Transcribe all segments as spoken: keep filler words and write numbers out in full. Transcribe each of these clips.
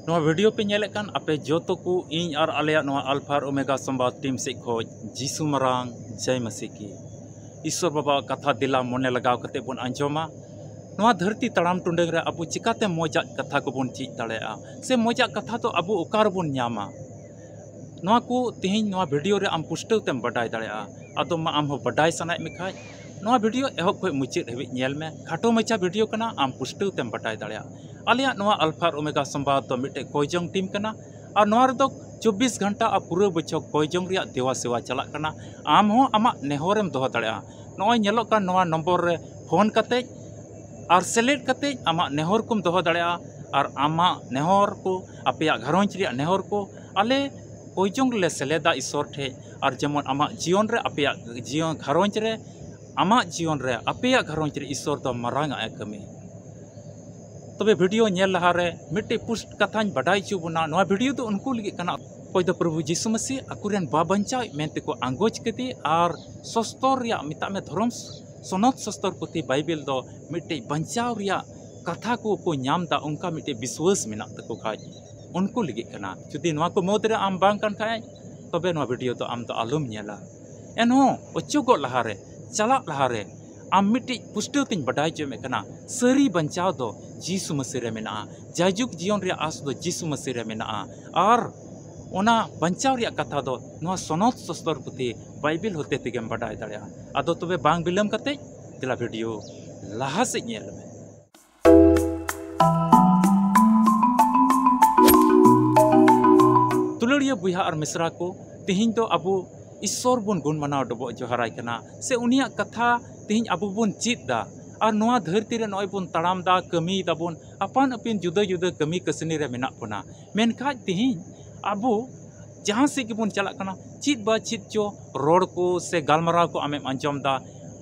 ᱱᱚᱣᱟ ᱵᱷᱤᱰᱤᱭᱳ ᱯᱮ ᱧᱮᱞᱮᱫ ᱠᱟᱱ ᱟᱯᱮ ᱡᱚᱛᱚ ᱠᱚ, ᱤᱧ ᱟᱨ ᱟᱞᱮᱭᱟᱜ ᱱᱚᱣᱟ ᱟᱞᱯᱷᱟ ᱟᱨ ᱳᱢᱮᱜᱟ ᱥᱚᱢᱵᱟᱫ ᱴᱤᱢ ᱥᱮᱫ ᱠᱷᱚᱱ ᱡᱤᱥᱩ ᱢᱟᱨᱟᱝ ᱡᱟᱭ ᱢᱟᱹᱥᱤ ᱠᱤ᱾ ᱤᱥᱥᱚᱨ ᱵᱟᱵᱟᱣᱟᱜ ᱠᱟᱛᱷᱟ ᱫᱮᱞᱟ ᱢᱚᱱᱮ ᱞᱟᱜᱟᱣ ᱠᱟᱛᱮ ᱵᱚᱱ ᱟᱸᱡᱚᱢᱟ᱾ ᱱᱚᱣᱟ ᱫᱷᱟᱹᱨᱛᱤ ᱛᱟᱲᱟᱢ ᱴᱩᱰᱟᱹᱝ ᱨᱮ ᱟᱵᱚ ᱪᱤᱠᱟᱛᱮ ᱢᱚᱡᱟᱜ ᱠᱟᱛᱷᱟ ᱠᱚᱵᱚᱱ ᱪᱮᱫ ᱫᱟᱲᱮᱭᱟᱜᱼᱟ, ᱥᱮ ᱢᱚᱡᱟᱜ ᱠᱟᱛᱷᱟ ᱫᱚ ᱟᱵᱚ ᱚᱠᱟ ᱨᱮᱵᱚᱱ ᱧᱟᱢᱟ? ᱱᱚᱣᱟ ᱠᱚ ᱛᱮᱦᱮᱧ ᱱᱚᱣᱟ ᱵᱷᱤᱰᱤᱭᱳ ᱨᱮ ᱟᱢ ᱯᱩᱥᱴᱟᱹᱣ ᱛᱮᱢ ᱵᱟᱰᱟᱭ ᱫᱟᱲᱮᱭᱟᱜᱼᱟ᱾ ᱟᱫᱚ ᱢᱟ, ᱟᱢ ᱦᱚᱸ ᱵᱟᱰᱟᱭ ᱥᱟᱱᱟᱭᱮᱫ ᱢᱮ ᱠᱷᱟᱡ, ᱱᱚᱣᱟ ᱵᱷᱤᱰᱤᱭᱳ ᱮᱦᱚᱵ ᱠᱷᱚᱱ ᱢᱩᱪᱟᱹᱫ ᱦᱟᱹᱵᱤᱡ ᱧᱮᱞ ᱢᱮ᱾ ᱠᱷᱟᱴᱚ ᱢᱟᱪᱷᱟ ᱵᱷᱤᱰᱤᱭᱳ ᱠᱟᱱᱟ, ᱟᱢ ᱯᱩᱥᱴᱟᱹᱣ ᱛᱮᱢ ᱵᱟᱰᱟᱭ ᱫᱟᱲᱮᱭᱟᱜᱼᱟ᱾ ᱟᱞᱮᱭᱟᱜ ᱱᱚᱣᱟ ᱟᱞᱯᱷᱟ ᱟᱨ ᱳᱢᱮᱜᱟ ᱥᱚᱢᱵᱟᱫ ᱫᱚ ᱢᱤᱫᱴᱮᱡ ᱠᱚᱭ ᱡᱚᱝ ᱴᱤᱢ ᱠᱟᱱᱟ, ᱟᱨ ᱱᱚᱣᱟ ᱨᱮᱫᱚ ᱪᱚᱵᱵᱤᱥ ᱜᱷᱚᱱᱴᱟ ᱟᱨ ᱯᱩᱨᱟᱹ ᱵᱚᱪᱷᱚᱨ ᱠᱚᱭ ᱡᱚᱝ ᱨᱮᱭᱟᱜ ᱫᱮᱣᱟ ᱥᱮᱣᱟ ᱪᱟᱞᱟᱜ ᱠᱟᱱᱟ᱾ ᱟᱢ ᱦᱚᱸ ᱟᱢᱟᱜ ᱱᱮᱦᱚᱨᱮᱢ ᱫᱚᱦᱚ ᱫᱟᱲᱮᱭᱟᱜᱼᱟ᱾ ᱱᱚᱜᱼᱚᱭ ᱧᱮᱞᱚᱜ ᱠᱟᱱ ᱱᱚᱣᱟ ᱱᱚᱢᱵᱚᱨ ᱨᱮ ᱯᱷᱳᱱ ᱠᱟᱛᱮ ᱟᱨ ᱥᱮᱞᱮᱫ ᱠᱟᱛᱮ ᱟᱢᱟᱜ ᱱᱮᱦᱚᱨ ᱠᱚᱢ ᱫᱚᱦᱚ ᱫᱟᱲᱮᱭᱟᱜᱼᱟ᱾ ᱟᱨ ᱟᱢᱟᱜ ᱱᱮᱦᱚᱨ ᱠᱚ, ᱟᱯᱮᱭᱟᱜ ᱜᱷᱟᱨᱚᱸᱡᱽ ᱨᱮᱭᱟᱜ ᱱᱮᱦᱚᱨ ᱠᱚ ᱟᱞᱮ ᱠᱚᱭ ᱡᱚᱝ ᱨᱮᱞᱮ ᱥᱮᱞᱮᱫᱟ ᱤᱥᱚᱨ ᱴᱷᱮᱡ᱾ ᱟᱨ ᱡᱮᱢᱚᱱ ᱟᱢᱟᱜ ᱡᱤᱭᱚᱱ ᱨᱮ, ᱟᱯᱮᱭᱟᱜ ᱡᱤᱭᱚᱱ ᱜᱷᱟᱨᱚᱸᱡᱽ ᱨᱮ, ᱟᱢᱟᱜ ᱡᱤᱭᱚᱱ ᱨᱮ, ᱟᱯᱮᱭᱟᱜ ᱜᱷᱟᱨᱚᱸᱡᱽ ᱨᱮ ᱤᱥᱚᱨ ᱫᱚ ᱢᱟᱨᱟᱝ ᱟᱜ ᱮ ᱠᱟᱹᱢᱤ᱾ ᱛᱚᱵᱮ ᱵᱷᱤᱰᱤᱭᱳ ᱧᱮᱞ ᱞᱟᱦᱟᱨᱮ ᱢᱤᱫᱴᱮᱡ ᱯᱩᱥᱴ ᱠᱟᱛᱷᱟᱧ ᱵᱟᱰᱟᱭ ᱦᱚᱪᱚ ᱵᱚᱱᱟ᱾ ᱱᱚᱣᱟ ᱵᱷᱤᱰᱤᱭᱳ ᱫᱚ ᱩᱱᱠᱩ ᱞᱟᱹᱜᱤᱫ ᱠᱟᱱᱟ, ᱚᱠᱚᱭ ᱫᱚ ᱯᱨᱚᱵᱷᱩ ᱡᱤᱥᱩ ᱢᱟᱹᱥᱤ ᱟᱠᱚᱨᱮᱱ ᱵᱟ ᱵᱟᱧᱪᱟᱣᱤᱡ ᱢᱮᱱ ᱛᱮᱠᱚ ᱟᱸᱜᱚᱪ ᱠᱮᱫᱮ ᱟᱨ ᱥᱚᱥᱛᱚᱨ ᱨᱮᱭᱟᱜ, ᱢᱮᱛᱟᱜ ᱢᱮ, ᱫᱷᱚᱨᱚᱢ ᱥᱚᱱᱚᱛ ᱥᱚᱥᱛᱚᱨ ᱯᱩᱛᱷᱤ ᱵᱟᱭᱵᱮᱞ ᱫᱚ ᱢᱤᱫᱴᱮᱡ ᱵᱟᱧᱪᱟᱣ ᱨᱮᱭᱟᱜ ᱠᱟᱛᱷᱟ ᱠᱚ ᱠᱚ ᱧᱟᱢ ᱮᱫᱟ, ᱚᱱᱠᱟ ᱢᱤᱫᱴᱮᱡ ᱵᱤᱥᱣᱟᱹᱥ ᱢᱮᱱᱟᱜ ᱛᱟᱠᱚ ᱠᱷᱟᱡ, ᱩᱱᱠᱩ ᱞᱟᱹᱜᱤᱫ ᱠᱟᱱᱟ᱾ ᱡᱩᱫᱤ ᱱᱚᱣᱟ ᱠᱚ ᱢᱩᱫᱽ ᱨᱮ ᱟᱢ ᱵᱟᱝ ᱠᱟᱱ ᱠᱷᱟᱡ, ᱛᱚᱵᱮ ᱱᱚᱣᱟ ᱵᱷᱤᱰᱤᱭᱳ ᱫᱚ ᱟᱢ ᱫᱚ ᱟᱞᱚᱢ ᱧᱮᱞᱟ᱾ ᱮᱱᱦᱚᱸ ᱚᱪᱚᱜᱚᱜ ᱞᱟᱦᱟᱨᱮ, ᱪᱟᱞᱟᱜ ᱞᱟᱦᱟᱨᱮ ᱟᱢ ᱢᱤᱫᱴᱤᱡ ᱯᱩᱥᱴᱟᱹᱣ ᱛᱤᱧ ᱵᱟᱰᱟᱭ ᱦᱚᱪᱚᱭᱮᱫ ᱢᱮ ᱠᱟᱱᱟ, ᱥᱟᱹᱨᱤ ᱵᱟᱧᱪᱟᱣ ᱫᱚ ᱡᱤᱥᱩ ᱢᱟᱹᱥᱤ ᱨᱮ ᱢᱮᱱᱟᱜᱼᱟ᱾ ᱡᱟᱭᱡᱩᱜᱽ ᱡᱤᱭᱚᱱ ᱨᱮᱭᱟᱜ ᱟᱸᱥ ᱫᱚ ᱡᱤᱥᱩ ᱢᱟᱹᱥᱤ ᱨᱮ ᱢᱮᱱᱟᱜᱼᱟ᱾ ᱟᱨ ᱚᱱᱟ ᱵᱟᱧᱪᱟᱣ ᱨᱮᱭᱟᱜ ᱠᱟᱛᱷᱟ ᱫᱚ ᱱᱚᱣᱟ ᱥᱚᱱᱚᱛ ᱥᱚᱥᱛᱚᱨ ᱯᱩᱛᱷᱤ ᱵᱟᱭᱵᱮᱞ ᱦᱚᱛᱮ ᱛᱮᱜᱮᱢ ᱵᱟᱰᱟᱭ ᱫᱟᱲᱮᱭᱟᱜᱼᱟ᱾ ᱟᱫᱚ ᱛᱚᱵᱮ ᱵᱟᱝ ᱵᱤᱞᱚᱢ ᱠᱟᱛᱮ ᱫᱮᱞᱟ ᱵᱷᱤᱰᱤᱭᱳ ᱞᱟᱦᱟ ᱥᱮᱫ ᱧᱮᱞ ᱢᱮ᱾ ᱫᱩᱞᱟᱹᱲᱤᱭᱟᱹ ᱵᱚᱭᱦᱟ ᱟᱨ ᱢᱤᱥᱨᱟ ᱠᱚ, ᱛᱮᱦᱮᱧ ᱫᱚ ᱟᱵᱚ ᱤᱥᱥᱚᱨ ᱵᱚᱱ ᱜᱩᱱ ᱢᱟᱱᱟᱣ ᱰᱚᱵᱚᱜ ᱡᱚᱦᱟᱨᱟᱭ ᱠᱟᱱᱟ, ᱥᱮ ᱩᱱᱤᱭᱟᱜ ᱠᱟᱛᱷᱟ ᱛᱮᱦᱮᱧ ᱟᱵᱚ ᱵᱚᱱ ᱪᱮᱫ ᱫᱟ᱾ ᱟᱨ ᱱᱚᱣᱟ ᱫᱷᱟᱹᱨᱛᱤ ᱨᱮ ᱱᱚᱜᱼᱚᱭ ᱵᱚᱱ ᱛᱟᱲᱟᱢ ᱫᱟ, ᱠᱟᱹᱢᱤᱭ ᱫᱟᱵᱚᱱ, ᱟᱯᱟᱱ ᱟᱹᱯᱤᱱ ᱡᱩᱫᱟᱹ ᱡᱩᱫᱟᱹ ᱠᱟᱹᱢᱤ ᱠᱟᱹᱥᱱᱤ ᱨᱮ ᱢᱮᱱᱟᱜ ᱵᱚᱱᱟ᱾ ᱢᱮᱱᱠᱷᱟᱡ ᱛᱮᱦᱮᱧ ᱟᱵᱚ ᱡᱟᱦᱟᱸ ᱥᱮᱫ ᱜᱮᱵᱚᱱ ᱪᱟᱞᱟᱜ ᱠᱟᱱᱟ, ᱪᱮᱫ ᱵᱟ ᱪᱮᱫ ᱪᱚ ᱨᱚᱲ ᱠᱚ ᱥᱮ ᱜᱟᱞᱢᱟᱨᱟᱣ ᱠᱚ ᱟᱢᱮᱢ ᱟᱸᱡᱚᱢ ᱫᱟ᱾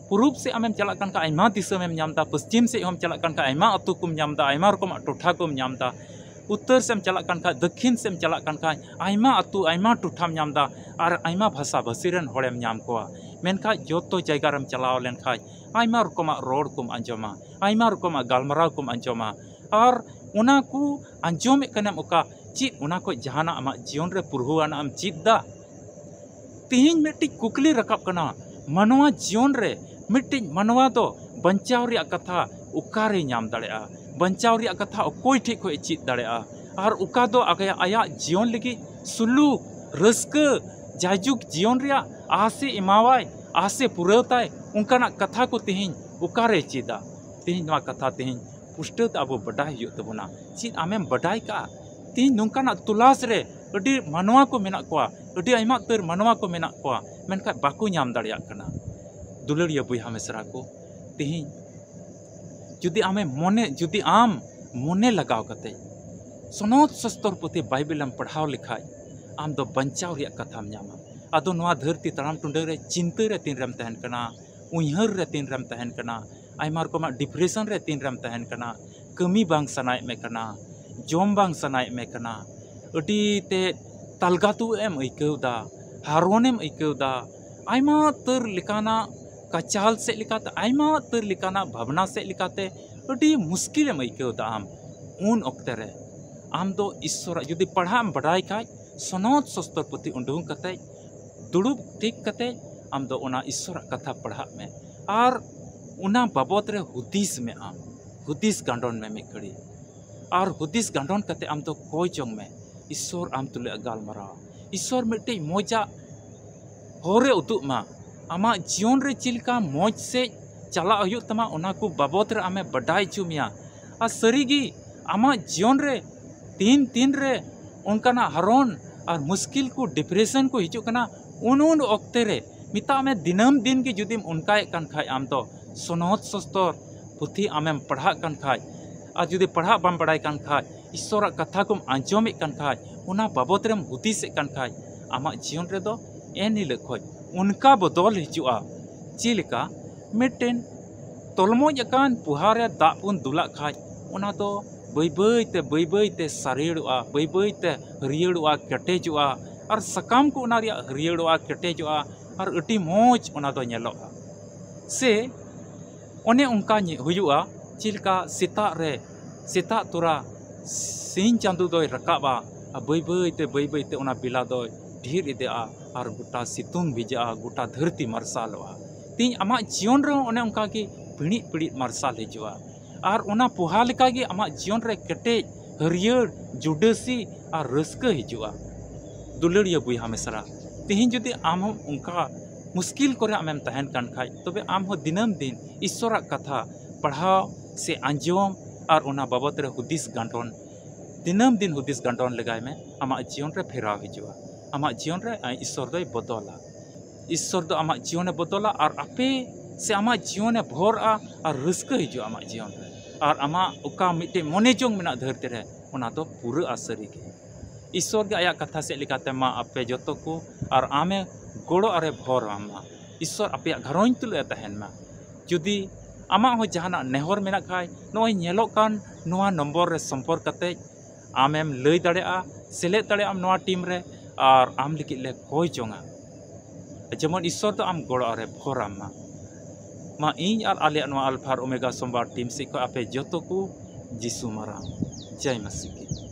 ᱯᱩᱨᱩᱵ ᱥᱮᱫ ᱟᱢᱮᱢ ᱪᱟᱞᱟᱜ ᱠᱟᱱ ᱠᱷᱟᱡ ᱟᱭᱢᱟ ᱫᱤᱥᱚᱢᱮᱢ ᱧᱟᱢ ᱫᱟ, ᱯᱚᱥᱪᱤᱢ ᱥᱮᱫ ᱦᱚᱸᱢ ᱪᱟᱞᱟᱜ ᱠᱟᱱ ᱠᱷᱟᱡ ᱟᱭᱢᱟ ᱟᱹᱛᱩ ᱠᱚᱢ ᱧᱟᱢ ᱫᱟ, ᱟᱭᱢᱟ ᱨᱚᱠᱚᱢᱟᱜ ᱴᱚᱴᱷᱟ ᱠᱚᱢ ᱧᱟᱢ ᱫᱟ᱾ ᱩᱛᱛᱚᱨ ᱥᱮᱫ ᱮᱢ ᱪᱟᱞᱟᱜ ᱠᱟᱱ ᱠᱷᱟᱡ, ᱫᱚᱠᱠᱷᱤᱱ ᱥᱮᱫ ᱮᱢ ᱪᱟᱞᱟᱜ ᱠᱟᱱ ᱠᱷᱟᱡ, ᱟᱭᱢᱟ ᱟᱹᱛᱩ, ᱟᱭᱢᱟ ᱴᱚᱴᱷᱟᱢ ᱧᱟᱢ ᱫᱟ, ᱟᱨ ᱟᱭᱢᱟ ᱵᱷᱟᱥᱟ ᱵᱷᱟᱹᱥᱤ ᱨᱮᱱ ᱦᱚᱲᱮᱢ ᱧᱟᱢ ᱠᱚᱣᱟ᱾ ᱢᱮᱱᱠᱷᱟᱡ ᱡᱚᱛᱚ ᱡᱟᱭᱜᱟ ᱨᱮᱢ ᱪᱟᱞᱟᱣ ᱞᱮᱱᱠᱷᱟᱡ ᱟᱭᱢᱟ ᱨᱚᱠᱚᱢᱟᱜ ᱨᱚᱲ ᱠᱚᱢ ᱟᱸᱡᱚᱢᱟ, ᱟᱭᱢᱟ ᱨᱚᱠᱚᱢᱟᱜ ᱜᱟᱞᱢᱟᱨᱟᱣ ᱠᱚᱢ ᱟᱸᱡᱚᱢᱟ, ᱟᱨ ᱚᱱᱟ ᱠᱚ ᱟᱸᱡᱚᱢᱮᱫ ᱠᱟᱱᱟᱢ ᱚᱠᱟ, ᱪᱮᱫ ᱚᱱᱟ ᱠᱷᱚᱡ ᱡᱟᱦᱟᱱᱟᱜ ᱟᱢᱟᱜ ᱡᱤᱭᱚᱱ ᱨᱮ ᱯᱩᱨᱦᱟᱹᱣᱟᱱᱟᱜ ᱮᱢ ᱪᱮᱫ ᱫᱟ? ᱛᱮᱦᱮᱧ ᱢᱤᱫᱴᱤᱡ ᱠᱩᱠᱞᱤ ᱨᱟᱠᱟᱵ ᱠᱟᱱᱟ, ᱢᱟᱱᱣᱟ ᱡᱤᱭᱚᱱ ᱨᱮ ᱢᱤᱫᱴᱤᱡ ᱢᱟᱱᱣᱟ ᱫᱚ ᱵᱟᱧᱪᱟᱣ ᱨᱮᱭᱟᱜ ᱠᱟᱛᱷᱟ ᱚᱠᱟᱨᱮᱭ ᱧᱟᱢ ᱫᱟᱲᱮᱭᱟᱜᱼᱟ? ᱵᱟᱧᱪᱟᱣ ᱨᱮᱭᱟᱜ ᱠᱟᱛᱷᱟ ᱚᱠᱚᱭ ᱴᱷᱮᱡ ᱠᱷᱚᱡ ᱮ ᱪᱮᱫ ᱫᱟᱲᱮᱭᱟᱜᱼᱟ? ᱟᱨ ᱚᱠᱟ ᱫᱚ ᱟᱭᱟᱜ, ᱟᱭᱟᱜ ᱡᱤᱭᱚᱱ ᱞᱟᱹᱜᱤᱫ ᱥᱩᱞᱩᱠ, ᱨᱟᱹᱥᱠᱟᱹ, ᱡᱟᱭᱡᱩᱜᱽ ᱡᱤᱭᱚᱱ ᱨᱮᱭᱟᱜ ᱟᱥᱮ ᱮᱢᱟᱣᱟᱭ, ᱟᱥᱮ ᱯᱩᱨᱟᱹᱣ ᱛᱟᱭ, ᱚᱱᱠᱟᱱᱟᱜ ᱠᱟᱛᱷᱟ ᱠᱚ ᱛᱮᱦᱮᱧ ᱚᱠᱟᱨᱮᱭ ᱪᱮᱫᱟ? ᱛᱮᱦᱮᱧ ᱱᱚᱣᱟ ᱠᱟᱛᱷᱟ ᱛᱮᱦᱮᱧ ᱯᱩᱥᱴᱟᱹᱣ ᱛᱮ ᱟᱵᱚ ᱵᱟᱰᱟᱭ ᱦᱩᱭᱩᱜ ᱛᱟᱵᱚᱱᱟ᱾ ᱪᱮᱫ ᱟᱢᱮᱢ ᱵᱟᱰᱟᱭ ᱠᱟᱜᱼᱟ? ᱛᱮᱦᱮᱧ ᱱᱚᱝᱠᱟᱱᱟᱜ ᱛᱚᱞᱟᱥ ᱨᱮ ᱟᱹᱰᱤ ᱢᱟᱱᱣᱟ ᱠᱚ ᱢᱮᱱᱟᱜ ᱠᱚᱣᱟ, ᱟᱹᱰᱤ ᱟᱭᱢᱟ ᱩᱛᱟᱹᱨ ᱢᱟᱱᱣᱟ ᱠᱚ ᱢᱮᱱᱟᱜ ᱠᱚᱣᱟ, ᱢᱮᱱᱠᱷᱟᱱ ᱵᱟᱠᱚ ᱧᱟᱢ ᱫᱟᱲᱮᱭᱟᱜ ᱠᱟᱱᱟ᱾ ᱫᱩᱞᱟᱹᱲᱤᱭᱟᱹ ᱵᱚᱭᱦᱟ ᱢᱤᱥᱨᱟ ᱠᱚ, ᱛᱮᱦᱮᱧ ᱡᱩᱫᱤ ᱟᱢᱮ ᱢᱚᱱᱮ, ᱡᱩᱫᱤ ᱟᱢ ᱢᱚᱱᱮ ᱞᱟᱜᱟᱣ ᱠᱟᱛᱮ ᱥᱚᱱᱚᱛ ᱥᱚᱥᱛᱚᱨ ᱯᱩᱛᱷᱤ ᱵᱟᱭᱵᱮᱞ ᱮᱢ ᱯᱟᱲᱦᱟᱣ ᱞᱮᱠᱷᱟᱡ, ᱟᱢ ᱫᱚ ᱵᱟᱧᱪᱟᱣ ᱨᱮᱭᱟᱜ ᱠᱟᱛᱷᱟᱢ ᱧᱟᱢᱟ᱾ ᱟᱫᱚ ᱱᱚᱣᱟ ᱫᱷᱟᱹᱨᱛᱤ ᱛᱟᱲᱟᱢ ᱴᱩᱰᱟᱹ ᱨᱮ ᱪᱤᱱᱛᱟᱹ ᱨᱮ ᱛᱤᱱ ᱨᱮᱢ ᱛᱟᱦᱮᱱ ᱠᱟᱱᱟ, ᱩᱭᱦᱟᱹᱨ ᱨᱮ ᱛᱤᱱ ᱨᱮᱢ ᱛᱟᱦᱮᱱ ᱠᱟᱱᱟ, ᱟᱭᱢᱟ ᱨᱚᱠᱚᱢᱟᱜ ᱰᱤᱯᱨᱮᱥᱚᱱ ᱨᱮ ᱛᱤᱱ ᱨᱮᱢ ᱛᱟᱦᱮᱱ ᱠᱟᱱᱟ, ᱠᱟᱹᱢᱤ ᱵᱟᱝ ᱥᱟᱱᱟᱭᱮᱫ ᱢᱮ ᱠᱟᱱᱟ, ᱡᱚᱢ ᱵᱟᱝ ᱥᱟᱱᱟᱭᱮᱫ ᱢᱮ ᱠᱟᱱᱟ, ᱟᱹᱰᱤ ᱛᱮᱫ ᱛᱟᱞᱜᱟᱛᱩ ᱮᱢ ᱟᱹᱭᱠᱟᱹᱣ ᱫᱟ, ᱦᱟᱨᱚᱱ ᱮᱢ ᱟᱹᱭᱠᱟᱹᱣ ᱫᱟ, ᱟᱭᱢᱟ ᱩᱛᱟᱹᱨ ᱞᱮᱠᱟᱱᱟᱜ ᱠᱟᱪᱟᱞ ᱥᱮᱫ ᱞᱮᱠᱟᱛᱮ, ᱟᱭᱢᱟ ᱩᱛᱟᱹᱨ ᱞᱮᱠᱟᱱᱟᱜ ᱵᱷᱟᱵᱽᱱᱟ ᱥᱮᱫ ᱞᱮᱠᱟᱛᱮ ᱟᱹᱰᱤ ᱢᱩᱥᱠᱤᱞ ᱮᱢ ᱟᱹᱭᱠᱟᱹᱣ ᱫᱟ ᱟᱢ, ᱩᱱ ᱚᱠᱛᱮ ᱨᱮ ᱟᱢ ᱫᱚ ᱤᱥᱥᱚᱨᱟᱜ ᱡᱩᱫᱤ ᱯᱟᱲᱦᱟᱜ ᱮᱢ ᱵᱟᱰᱟᱭ ᱠᱷᱟᱡ, ᱥᱚᱱᱚᱛ ᱥᱚᱥᱛᱚᱨ ᱯᱩᱛᱷᱤ ᱩᱰᱩᱝ ᱠᱟᱛᱮ, ᱫᱩᱲᱩᱵ ᱴᱷᱤᱠ ᱠᱟᱛᱮ, ᱟᱢ ᱫᱚ ᱚᱱᱟ ᱤᱥᱥᱚᱨᱟᱜ ᱠᱟᱛᱷᱟ ᱯᱟᱲᱦᱟᱜ ᱢᱮ ᱟᱨ ᱚᱱᱟ ᱵᱟᱵᱚᱫ ᱨᱮ ᱦᱩᱫᱤᱥ ᱢᱮ ᱟᱢ, ᱦᱩᱫᱤᱥ ᱜᱟᱸᱰᱚᱱ ᱢᱮ ᱢᱤᱫ ᱜᱷᱟᱹᱲᱤ᱾ ᱟᱨ ᱦᱩᱫᱤᱥ ᱜᱟᱸᱰᱚᱱ ᱠᱟᱛᱮ ᱟᱢ ᱫᱚ ᱠᱚᱭ ᱡᱚᱝ ᱢᱮ, ᱤᱥᱥᱚᱨ ᱟᱢ ᱛᱩᱞᱩᱡ ᱮ ᱜᱟᱞᱢᱟᱨᱟᱣᱟ᱾ ᱤᱥᱥᱚᱨ ᱢᱤᱫᱴᱤᱡ ᱢᱚᱡᱟᱜ ᱦᱚᱨᱮ ᱩᱫᱩᱜ ᱢᱟ᱾ ᱟᱢᱟᱜ ᱡᱤᱭᱚᱱ ᱨᱮ ᱪᱮᱫ ᱞᱮᱠᱟ ᱢᱚᱡᱽ ᱥᱮᱫ ᱪᱟᱞᱟᱜ ᱦᱩᱭᱩᱜ ᱛᱟᱢᱟ, ᱚᱱᱟ ᱠᱚ ᱵᱟᱵᱚᱫ ᱨᱮ ᱟᱢᱮ ᱵᱟᱰᱟᱭ ᱦᱚᱪᱚ ᱢᱮᱭᱟ᱾ ᱟᱨ ᱥᱟᱹᱨᱤᱜᱮ ᱟᱢᱟᱜ ᱡᱤᱭᱚᱱ ᱨᱮ ᱛᱤᱱ ᱛᱤᱱ ᱨᱮ ᱚᱱᱠᱟᱱᱟᱜ ᱦᱟᱨᱚᱱ ᱟᱨ ᱢᱩᱥᱠᱤᱞ ᱠᱚ, ᱰᱤᱯᱨᱮᱥᱚᱱ ᱠᱚ ᱦᱤᱡᱩᱜ ᱠᱟᱱᱟ, ᱩᱱ ᱩᱱ ᱚᱠᱛᱮ ᱨᱮ ᱢᱮᱛᱟᱜ ᱢᱮ, ᱫᱤᱱᱟᱹᱢ ᱫᱤᱱ ᱜᱮ ᱡᱩᱫᱤᱢ ᱚᱱᱠᱟᱭᱮᱫ ᱠᱟᱱ ᱠᱷᱟᱡ, ᱟᱢ ᱫᱚ ᱥᱚᱱᱚᱛ ᱥᱚᱥᱛᱚᱨ ᱯᱩᱛᱷᱤ ᱟᱢᱮᱢ ᱯᱟᱲᱦᱟᱜ ᱠᱟᱱ ᱠᱷᱟᱡ, ᱟᱨ ᱡᱩᱫᱤ ᱯᱟᱲᱦᱟᱜ ᱵᱟᱢ ᱵᱟᱲᱟᱭ ᱠᱟᱱ ᱠᱷᱟᱡ, ᱤᱥᱥᱚᱨᱟᱜ ᱠᱟᱛᱷᱟ ᱠᱚᱢ ᱟᱸᱡᱚᱢᱮᱫ ᱠᱟᱱ ᱠᱷᱟᱡ, ᱚᱱᱟ ᱵᱟᱵᱚᱫ ᱨᱮᱢ ᱦᱩᱫᱤᱥᱮᱫ ᱠᱟᱱ ᱠᱷᱟᱡ, ᱟᱢᱟᱜ ᱡᱤᱭᱚᱱ ᱨᱮᱫᱚ ᱮᱱ ᱦᱤᱞᱳᱜ ᱠᱷᱚᱡ ᱚᱱᱠᱟ ᱵᱚᱫᱚᱞ ᱦᱤᱡᱩᱜᱼᱟ᱾ ᱪᱮᱫ ᱞᱮᱠᱟ? ᱢᱤᱫᱴᱮᱱ ᱛᱚᱞᱢᱚᱡ ᱟᱠᱟᱱ ᱯᱚᱦᱟ ᱨᱮ ᱫᱟᱜ ᱵᱚᱱ ᱫᱩᱞᱟᱜ ᱠᱷᱟᱡ, ᱚᱱᱟ ᱫᱚ ᱵᱟᱹᱭ ᱵᱟᱹᱭ ᱛᱮ, ᱵᱟᱹᱭ ᱵᱟᱹᱭ ᱛᱮ ᱥᱟᱨᱮᱲᱚᱜᱼᱟ, ᱵᱟᱹᱭ ᱵᱟᱹᱭ ᱛᱮ ᱦᱟᱹᱨᱭᱟᱹᱲᱚᱜᱼᱟ, ᱠᱮᱴᱮᱡᱚᱜᱼᱟ, ᱟᱨ ᱥᱟᱠᱟᱢ ᱠᱚ ᱚᱱᱟ ᱨᱮᱭᱟᱜ ᱦᱟᱹᱨᱭᱟᱹᱲᱚᱜᱼᱟ, ᱠᱮᱴᱮᱡᱚᱜᱼᱟ, ᱟᱨ ᱟᱹᱰᱤ ᱢᱚᱡᱽ ᱚᱱᱟ ᱫᱚ ᱧᱮᱞᱚᱜᱼᱟ᱾ ᱥᱮ ᱚᱱᱮ ᱚᱱᱠᱟ ᱧᱮ-, ᱦᱩᱭᱩᱜᱼᱟ, ᱪᱮᱫ ᱞᱮᱠᱟ ᱥᱮᱛᱟᱜ ᱨᱮ ᱥᱮᱛᱟᱜ ᱛᱚᱨᱟ ᱥᱤᱧ ᱪᱟᱸᱫᱚ ᱫᱚᱭ ᱨᱟᱠᱟᱵᱼᱟ, ᱟᱨ ᱵᱟᱹᱭ ᱵᱟᱹᱭ ᱛᱮ, ᱵᱟᱹᱭ ᱵᱟᱹᱭ ᱛᱮ ᱚᱱᱟ ᱵᱮᱞᱟ ᱫᱚᱭ ᱰᱷᱮᱨ ᱤᱫᱤᱜᱼᱟ, ᱟᱨ ᱜᱚᱴᱟ ᱥᱤᱛᱩᱝ ᱵᱷᱤᱡᱟᱹᱜᱼᱟ, ᱜᱚᱴᱟ ᱫᱷᱟᱹᱨᱛᱤ ᱢᱟᱨᱥᱟᱞᱚᱜᱼᱟ᱾ ᱛᱮᱦᱮᱧ ᱟᱢᱟᱜ ᱡᱤᱭᱚᱱ ᱨᱮᱦᱚᱸ ᱚᱱᱮ ᱚᱱᱠᱟ ᱜᱮ ᱯᱤᱲᱤᱡ ᱯᱤᱲᱤᱡ ᱢᱟᱨᱥᱟᱞ ᱦᱤᱡᱩᱜᱼᱟ, ᱟᱨ ᱚᱱᱟ ᱯᱚᱦᱟ ᱞᱮᱠᱟ ᱜᱮ ᱟᱢᱟᱜ ᱡᱤᱭᱚᱱ ᱨᱮ ᱠᱮᱴᱮᱡ, ᱦᱟᱹᱨᱭᱟᱹᱲ, ᱡᱩᱰᱟᱹᱥᱤ ᱟᱨ ᱨᱟᱹᱥᱠᱟᱹ ᱦᱤᱡᱩᱜᱼᱟ᱾ ᱫᱩᱞᱟᱹᱲᱤᱭᱟᱹ ᱵᱚᱭᱦᱟ ᱢᱤᱥᱨᱟ, ᱛᱮᱦᱮᱧ ᱡᱩᱫᱤ ᱟᱢ ᱦᱚᱸ ᱚᱱᱠᱟ ᱢᱩᱥᱠᱤᱞ ᱠᱚᱨᱮ ᱟᱢᱮᱢ ᱛᱟᱦᱮᱱ ᱠᱟᱱ ᱠᱷᱟᱡ, ᱛᱚᱵᱮ ᱟᱢ ᱦᱚᱸ ᱫᱤᱱᱟᱹᱢ ᱫᱤᱱ ᱤᱥᱥᱚᱨᱟᱜ ᱠᱟᱛᱷᱟ ᱯᱟᱲᱦᱟᱣ ᱥᱮ ᱟᱸᱡᱚᱢ ᱟᱨ ᱚᱱᱟ ᱵᱟᱵᱚᱛ ᱨᱮ ᱦᱩᱫᱤᱥ ᱜᱟᱸᱰᱚᱱ, ᱫᱤᱱᱟᱹᱢ ᱫᱤᱱ ᱦᱩᱫᱤᱥ ᱜᱟᱸᱰᱚᱱ ᱞᱮᱜᱟᱭ ᱢᱮ᱾ ᱟᱢᱟᱜ ᱡᱤᱭᱚᱱ ᱨᱮ ᱯᱷᱮᱨᱟᱣ ᱦᱤᱡᱩᱜᱼᱟ᱾ ᱟᱢᱟᱜ ᱡᱤᱭᱚᱱ ᱨᱮ ᱤᱥᱥᱚᱨ ᱫᱚᱭ ᱵᱚᱫᱚᱞᱟ᱾ ᱤᱥᱥᱚᱨ ᱫᱚ ᱟᱢᱟᱜ ᱡᱤᱭᱚᱱᱮ ᱵᱚᱫᱚᱞᱟ, ᱟᱨ ᱟᱯᱮ ᱥᱮ ᱟᱢᱟᱜ ᱡᱤᱭᱚᱱᱮ ᱵᱷᱚᱨᱟ, ᱟᱨ ᱨᱟᱹᱥᱠᱟᱹ ᱦᱤᱡᱩᱜᱼᱟ ᱟᱢᱟᱜ ᱡᱤᱭᱚᱱ ᱨᱮ, ᱟᱨ ᱟᱢᱟᱜ ᱚᱠᱟ ᱢᱤᱫᱴᱮᱡ ᱢᱚᱱᱮ ᱡᱚᱝ ᱢᱮᱱᱟᱜ ᱫᱷᱟᱹᱨᱛᱤ ᱨᱮ, ᱚᱱᱟ ᱫᱚ ᱯᱩᱨᱟᱹᱜᱼᱟ ᱥᱟᱹᱨᱤ ᱜᱮ᱾ ᱤᱥᱥᱚᱨ ᱜᱮ ᱟᱭᱟᱜ ᱠᱟᱛᱷᱟ ᱥᱮᱫ ᱞᱮᱠᱟᱛᱮ ᱢᱟ ᱟᱯᱮ ᱡᱚᱛᱚ ᱠᱚ ᱟᱨ ᱟᱢᱮ ᱜᱚᱲᱚ ᱟᱨᱮ ᱵᱷᱚᱨ ᱟᱢ ᱢᱟ᱾ ᱤᱥᱥᱚᱨ ᱟᱯᱮᱭᱟᱜ ᱜᱷᱟᱨᱚᱸᱡᱽ ᱛᱩᱞᱩᱡ ᱮ ᱛᱟᱦᱮᱱ ᱢᱟ᱾ ᱡᱩᱫᱤ ᱟᱢᱟᱜ ᱦᱚᱸ ᱡᱟᱦᱟᱱᱟᱜ ᱱᱮᱦᱚᱨ ᱢᱮᱱᱟᱜ ᱠᱷᱟᱡ, ᱱᱚᱜᱼᱚᱭ ᱧᱮᱞᱚᱜ ᱠᱟᱱ ᱱᱚᱣᱟ ᱱᱚᱢᱵᱚᱨ ᱨᱮ ᱥᱚᱢᱯᱚᱨᱠ ᱠᱟᱛᱮ ᱟᱢᱮᱢ ᱞᱟᱹᱭ ᱫᱟᱲᱮᱭᱟᱜᱼᱟ, ᱥᱮᱞᱮᱫ ᱫᱟᱲᱮᱭᱟᱜ ᱟᱢ ᱱᱚᱣᱟ ᱴᱤᱢ ᱨᱮ, ᱟᱨ ᱟᱢ ᱞᱟᱹᱜᱤᱫ ᱞᱮ ᱠᱚᱭ ᱡᱚᱝᱟ᱾ ᱡᱮᱢᱚᱱ ᱤᱥᱥᱚᱨ ᱫᱚ ᱟᱢ ᱜᱚᱲᱚ ᱟᱨᱮ ᱵᱷᱚᱨ ᱟᱢ ᱢᱟ᱾ ᱢᱟ ᱤᱧ ᱟᱨ ᱟᱞᱮᱭᱟᱜ ᱱᱚᱣᱟ ᱟᱞᱯᱷᱟ ᱟᱨ ᱳᱢᱮᱜᱟ ᱥᱳᱢᱵᱟᱨ ᱴᱤᱢ ᱥᱮᱫ ᱠᱷᱚᱱ ᱟᱯᱮ ᱡᱚᱛᱚ ᱠᱚ ᱡᱤᱥᱩ ᱢᱟᱨᱟᱝ ᱡᱟᱭ ᱢᱟᱥᱤ ᱠᱤ᱾